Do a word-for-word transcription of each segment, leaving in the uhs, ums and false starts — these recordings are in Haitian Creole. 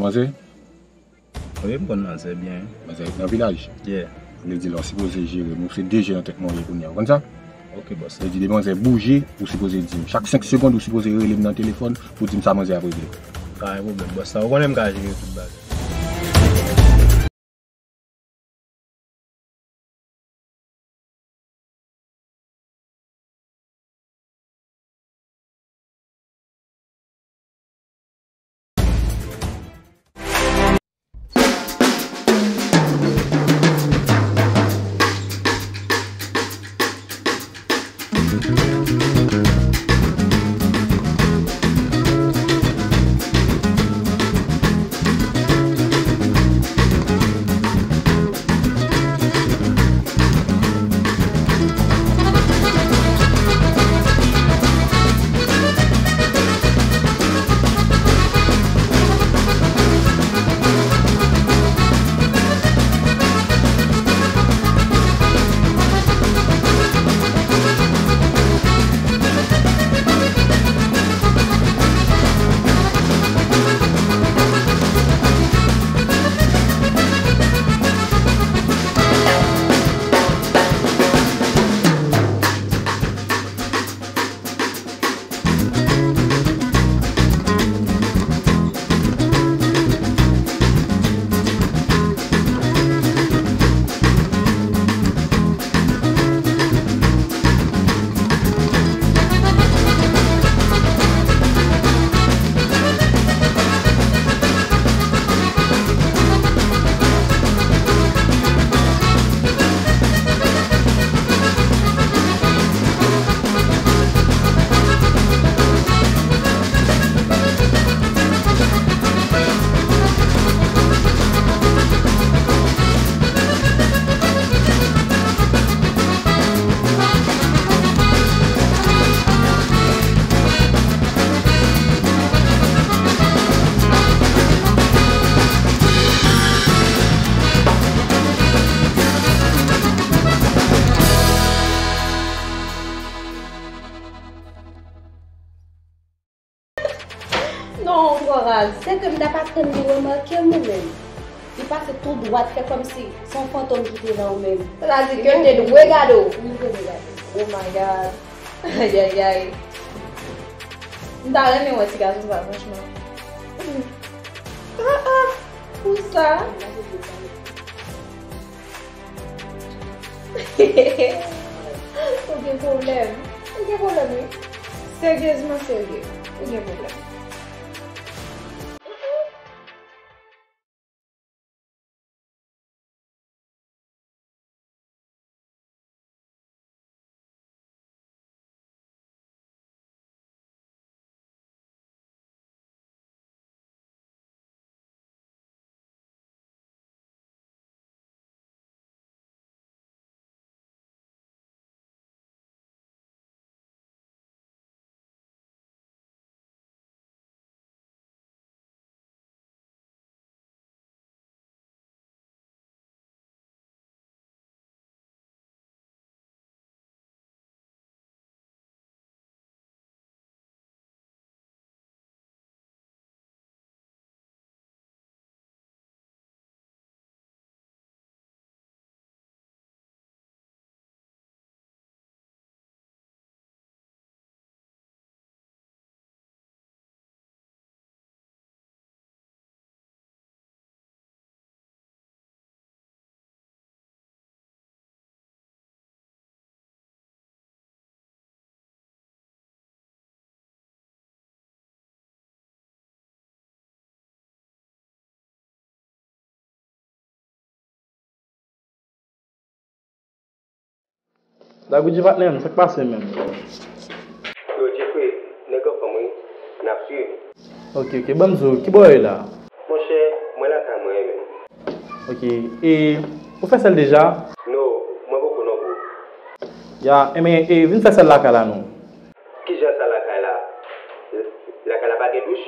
Manzè? Wi, m konn manzè byen. Manzè nan vilaj? Yeah. Vle di la, w sipoze jere m. Ou se D J nan tèt mwen w ye kounye a. Ou konn sa? Ok, bòs. Vle di, depi manzè bouje, ou sipoze di m. Chak senk segonn, ou sipoze rele m nan telefòn pou di m sa manzè ap regle. Pa gen pwoblèm, bòs. Sa, ou konnen m ka jere tout bagay. Non, twò raz. Se ke m t ap atann li remake m ou menm. Li pase tou dwat, fè kòmsi se yon fantom ki te la ou menm. Sa vle di ke l te dwe gade w. Li te dwe gade m. Oh my God. Ayayay. M ta renmen wè ti gason sa, franchman. Ah, ah, pou sa. Ou gen pwoblèm. Ou gen pwoblèm, wi. Seryezman serye. Ou gen pwoblèm. Dagwoodji patnè m, sa k pase menm? Yo, Jeffrey, nèg anfòm wi, n ap swiv. Ok, ok, ban m di w, ki bò w ye la? Monchè, mwen lakay mwen wi menm. Ok, e ou fè sèl deja? No, mwen poko non bro. Ya, enben, e vin fè sèl lakay la non. Kijan sa lakay la? Lakay la pa gen douch?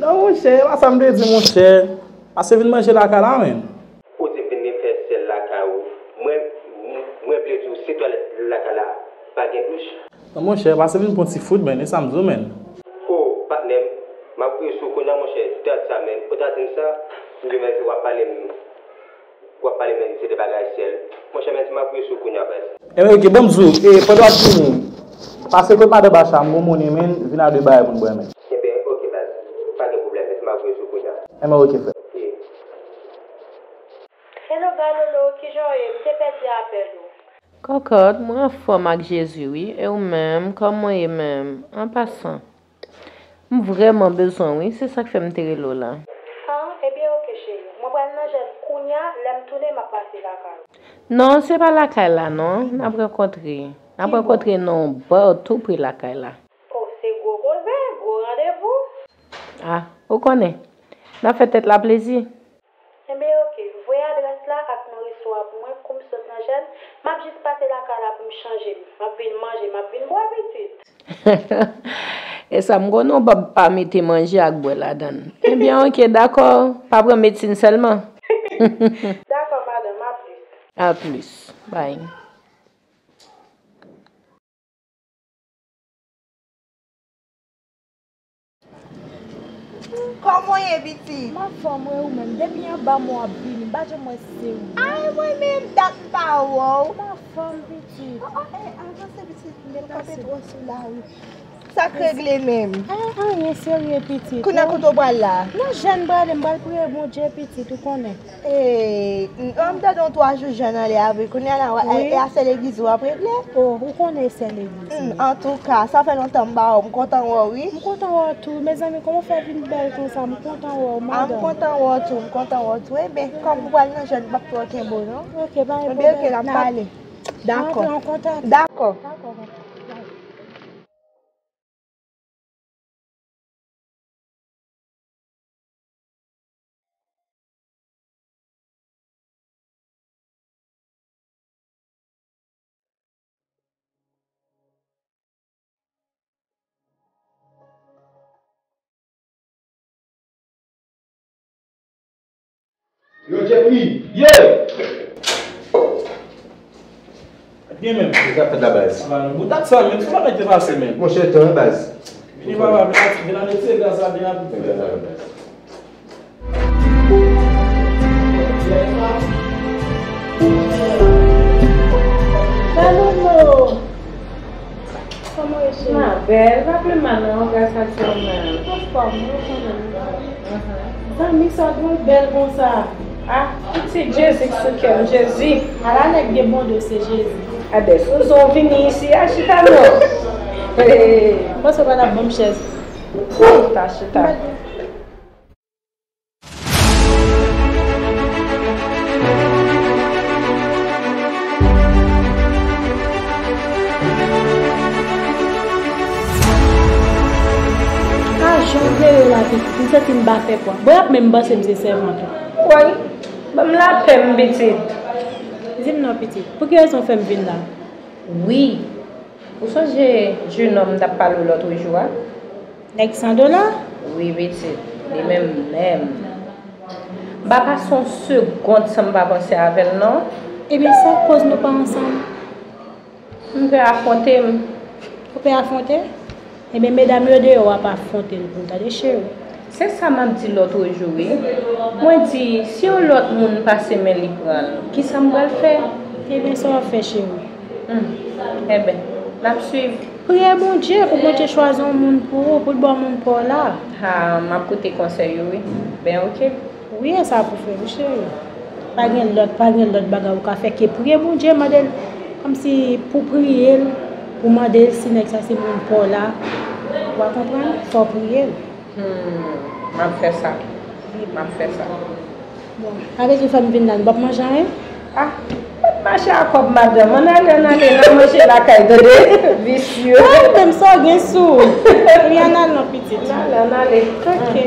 Non, monchè, e pa sa m te di, monchè. Pase vin manje lakay la, menn. Ou di vin fè sèl lakay ou. Mwen, mwen vle di w, se twalèt lakay la pa gen douch? Non, monchè, pase vin pran ti fout, menn. E sa m di w, menn. O, patnè m, m ap voye sou w kounye a, monchè. Mèsi, w ap pale m, w ap pale m, se de bagay syèl. Monchè, mèsi, m ap priye sou kounya, baz. Enben, oke, ban m di w, e, pandan w ap vini, pase kot madan Bacha, m gon moun, men, vin a de bagay pou n bwè, men. Enben, oke, baz. Pa gen pwoblèm, mèsi, m ap priye sou kounya. Enben, oke, frè. Oke. Hello, Galolo, kijan w ye? M te pèdi apèl ou. Kòkòt, mwen anfòm ak Jezi, wi. E ou menm, kòman w ye menm? An pasan, m vrèman bezwen w, wi. Se sa k fè m te rele w la. Ah, ebyen, oke, cheri. Mwen pral nan jèn kounya, lè m tounen, m ap pase lakay ou. Non, se pa lakay la, non. N ap rankontre. N ap rankontre nan yon ba tou pre lakay la. Oh, se gwo koze, gwo randevou. Ah, ou konnen. N ap fè tèt la plezi. Enben, oke. Voye adrès la ak non resto a pou mwen, kou m sot nan jèn, m ap jis pase lakay la pou m chanje m. M ap vin manje, m ap vin bwè, pitit. E sa, m konnen w p ap pa mete manje ak bwè ladan l. Ebyen, oke, dakò. Pa pran medsin sèlman. Dakò, madanm, a plis. A plis. Bye. Kòman w ye, pitit? M anfòm, wi, ou menm? Depi anba mwen w ap vini, m pa janm wè se ou. Ay, mwen menm, dat m pa wè w. M anfòm, pitit. Oh, oh, eh, avanse, pitit, m kanpe twò sou la, wi. Sa k regle menm? Ah, anyen serye, pitit. Kounye a, kote w pral la? Nan jèn m prale, m pral priye Bondye, pitit, ou konnen. E, m, m tande yon twa jou jèn anlè a vre. Kounye a la, e, e a sè legliz ou ap regle? Oh, ou konnen sè legliz. Hmm, antouka, sa fè lontan m pa wè w. M kontan wè w, wi. M kontan wè w tou. Mezanmi, kòman w fè vin bèl konsa? M kontan wè w, madanm. Ah, m kontan wè w tou, m kontan wè w tou. Enben, kòm ou pral nan jèn, m p ap twò kenbe w, non. Oke, pa gen pwoblèm. Enben, oke, n ap pale. Dakò. Antre an kontak. Dakò. Dakò. Yo tchèk li. Ye! Byen menm. Sa k fèt la, baz? Sa va, non? Bout ak sa menm, se pa mèt te pase menm. Monchè, tan, baz. Vini, papa, vin ati, vin ati, se gaz la, vin ati. Vin ati, baz. Kòman w ye, cheri? Ma belle, pa plen mal non, gras ak sa ou menm. Anfòm, wi, ou konnen m bèl. Zanmi sa twò bèl konsa. Ah, pitit, Jezi k sou kè m, Jezi. Ala nèg gen bon do, se Jezi. Adè, sou zon vini isi a, chita non. Hey. M panse w pa t ap ban m chèz. Chita, chita. Ah, jan w klere la, pitit, m santi m pa fè pwa. Bon, y ap menm panse m se sèvant ou. Woy, ban m lapè m, pitit. Di m non, pitit, pou ki rezon w fè m vin la? Wi. Ou sonje jenòm m t ap pale w lòtrejou a? Nèg san dola? Wi, pitit. Li menm menm. M pa pase yon segonn san m pa panse avè l, non. Ebyen, sa k koz nou pa ansanm? M pè afwonte m. Ou pè afwonte? Ebyen, medam yo deyò w ap afwonte l pou w tande, cheri. Se sa m ap di lòtrejou, wi. Mwen di, si yon lòt moun pase men li pran l, kisa m pral fè? Ebyen, sa w ap fè, cheri? Hmm. Enben, n ap swiv. Priye Bondye pou Bondye chwazi yon moun pou ou, pou l ba w moun pa w la. Ha, m ap koute konsèy ou, wi. Ben, oke. Wi, e sa pou fè, wi, cheri. Pa gen lòt, pa gen lòt bagay ou ka fè ke priye Bondye, mande l, kòmsi pou priye l, pou mande l si nèg sa se moun pa w la. Ou a konprann? Fò w priye l. Hmm, m ap fè sa. M ap fè sa. Bon, pa bezwen fè m vin la, nou p ap manje anyen? Ah, m ap mache a kòb madanm. Ann ale, ann ale, n a manje lakay, tande? Visye. Ay, menm sa w gen sou ou. Wi, ann al non, pitit. Ann ale, ann ale. Oke.